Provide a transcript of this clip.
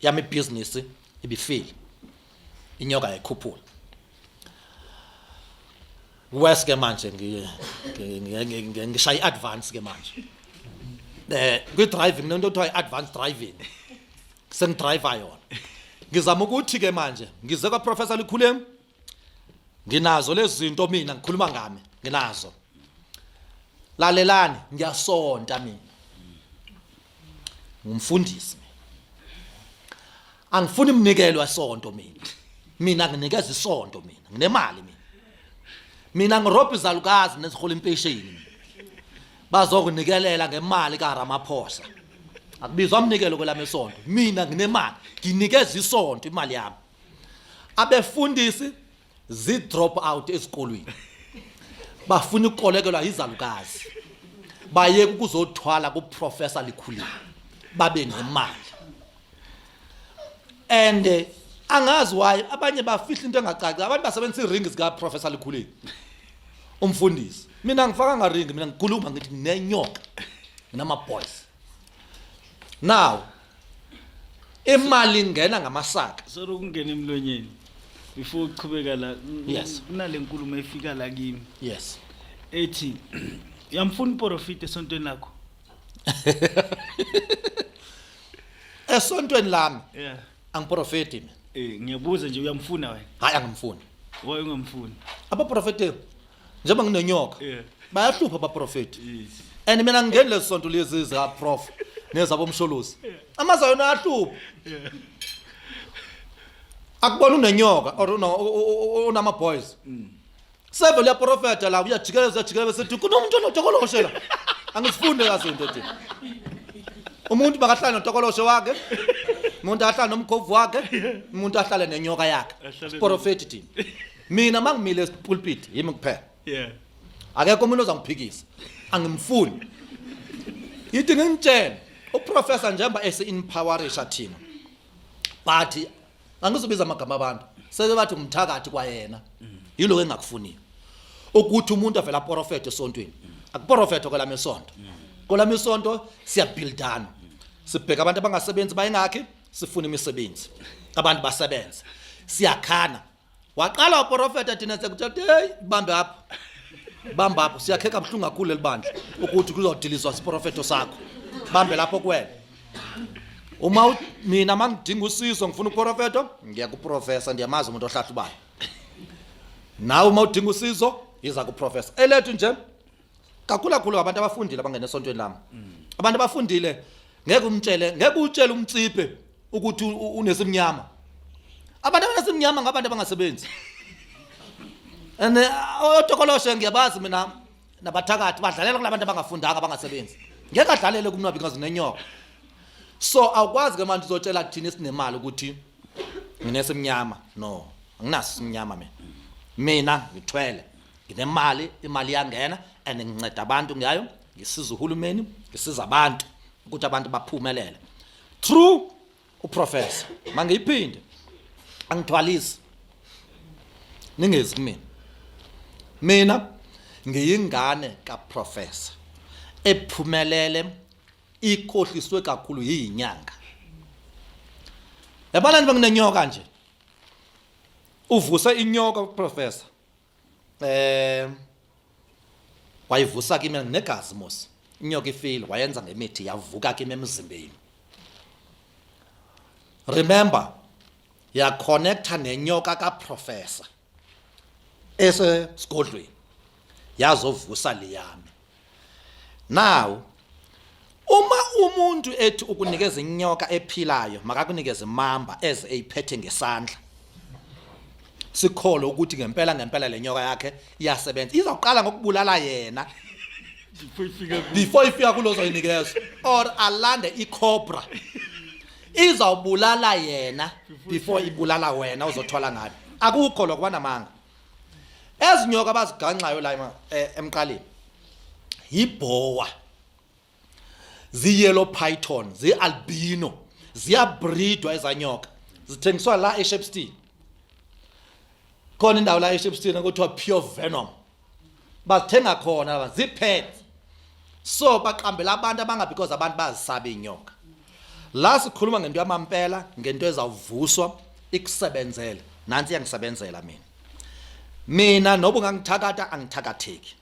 Yami business ibifile. Inyoka yayikhuphula. Worse ke manje ngishaya i-advance ke manje. Kwi driving nento kuthiwa i-advance driving. Sengidriver yona. Ngizama ukuthi ke manje ngize kwa Professor Likhulem nginazo lezi zinto mina ngikhuluma ngami nginazo. Lalelani ngiyasonta mina. Ngumfundisi mina. Angifuni umnikelo wesonto mina. Mina nginikeza isonto mina. Nginemali mina. Mina ngirobha izalukazi nezihola impesheni. Bazokunikelela ngemali kaRamaphosa. Akubizwa umnikelo kwelami isonto. Mina nginemali, nginikeza isonto imali yami. Abefundisi zi drop out ezikolweni. Bafuna ukukolekelwa izalukazi. Bayeke ukuzothwala kuProfessor Likhulile. Babe nemali. And angazi why abanye bafihla into engacaci. Abantu basebenzisa iringi zika Professor Likhulile. Umfundisi. Mina ngifaka ngaringi mina ngikhuluma ngithi nginenyoka. Nginama boys. Now imali ingena ngamasaka. Sorry ukungena emlonyeni. Before uchubeka la Yes. kunale nkulumo efika la kimi Yes. ethi uyamfuna uprofit esontweni lakho. Esontweni lami Yeah. angiprofeti mina. Ngiyabuza nje uyamfuna wena? Hayi angimfuni. Why ungamfuni? Abaprofeti njengoba nginenyoka Yeah. bayahlupha abaprofeti. Yes. And mina ngingeni lezi sonto lezi za prof nezabomsholozi. Amazayona ayahlupha. Yeah. Akubona unenyoka or unama boys. Seve liyaprofeta la uyajikeleza uyajikeleza sethi kunomuntu onotokoloshe la. Angisifunde kazinto nje. Umuntu makahlale notokoloshe wakhe. Umuntu ahlale nomkhovu wakhe, umuntu ahlale nenyoka yakhe. Ahlale Profeti thina. Mina mangimile pulpit yimi kuphela. Yeah. Akekho umuntu ozangiphikisa. Angimfuni. Yithi ngingitshele uprofessor njengoba ese empowerisha thina. But angizobiza amagama abantu. Seke bathi ngumthakathi kwayena. Yiloko engakufuniyo. Ukuthi umuntu avela aprofete esontweni. Akuprofete kwelami isonto. Kwelami isonto siyabuildana. Sibheka abantu abangasebenzi bayingakhi sifuna imisebenzi. Abantu basebenze. Siyakhana. Waqala waprofeta thina sekuthatha hey bambe apha. Bamba apho siyakheka buhlungu kakhulu elibandla ukuthi kuzodilizwa isiprofeto sakho. Bambe lapho kuwena. Uma mina mangidinga usizo ngifuna uprofeto ngiya kuprofessor ndiyamazi umuntu ohlahlubayo. Nawe uma udinga usizo yiza kuprofessor. Elethu nje kakhulu kakhulu abantu abafundile abangena esontweni lami. Abantu abafundile ngeke umtshele ngeke utshele umtsiphe ukuthi unesimnyama. Abantu abanesimnyama ngabantu abangasebenzi. And otokoloshe ngiyabazi mina nabathakathi badlalela kulabantu abangafundanga abangasebenzi. Ngeke adlalele kumnwa because nenyoka. So awukwazi ke manje uzotshela thina esinemali ukuthi nginesimnyama. No, anginaso isimnyama mina. Mina ngithwele. Nginemali, imali iyangena and nginceda abantu ngayo, ngisiza uhulumeni, ngisiza abantu ukuthi abantu baphumelele. Through uprofessor. Mangiyiphinde. Angithwalisi. Ningezi kumina. Mina ngiyingane kaprofessor ephumelele ikhohliswe kakhulu yinyanga. Yabona nje nginenyoka nje. Uvuse inyoka uprofessor. Wayivusa kimi negazi mos. Inyoka ifile wayenza ngemithi yavuka kimi emzimbeni. Remember ya connecta nenyoka kaprofessor esesigodlweni yazovusa leyami. Now uma umuntu ethi ukunikeza inyoka ephilayo makakunikeze imamba eze eyiphethe ngesandla. Sikholo ukuthi ngempela ngempela lenyoka yakhe iyasebenza. Izoqala ngokubulala yena Before ifika before ifika kulozoyinikeza or alande icobra. Izawubulala yena before ibulala wena uzothwala ngayo. Akukho lokho banamanga. Ezinyoka abaziganxayo la emqaleni yibhowa, ziyellow python, zi-albino, ziyabreedwa ezanyoka, zithengiswa la eShepstone. Khona indawo la eShepstone okuthiwa Pure Venom, bazithenga khona laba zipets. So baqambela abantu abanga because abantu bazisaba inyoka. La sikhuluma ngento yamampela, ngento ezawuvuswa ikusebenzele. Nansi iyangisebenzela mina. Mina noba ungangithakatha angithakatheki.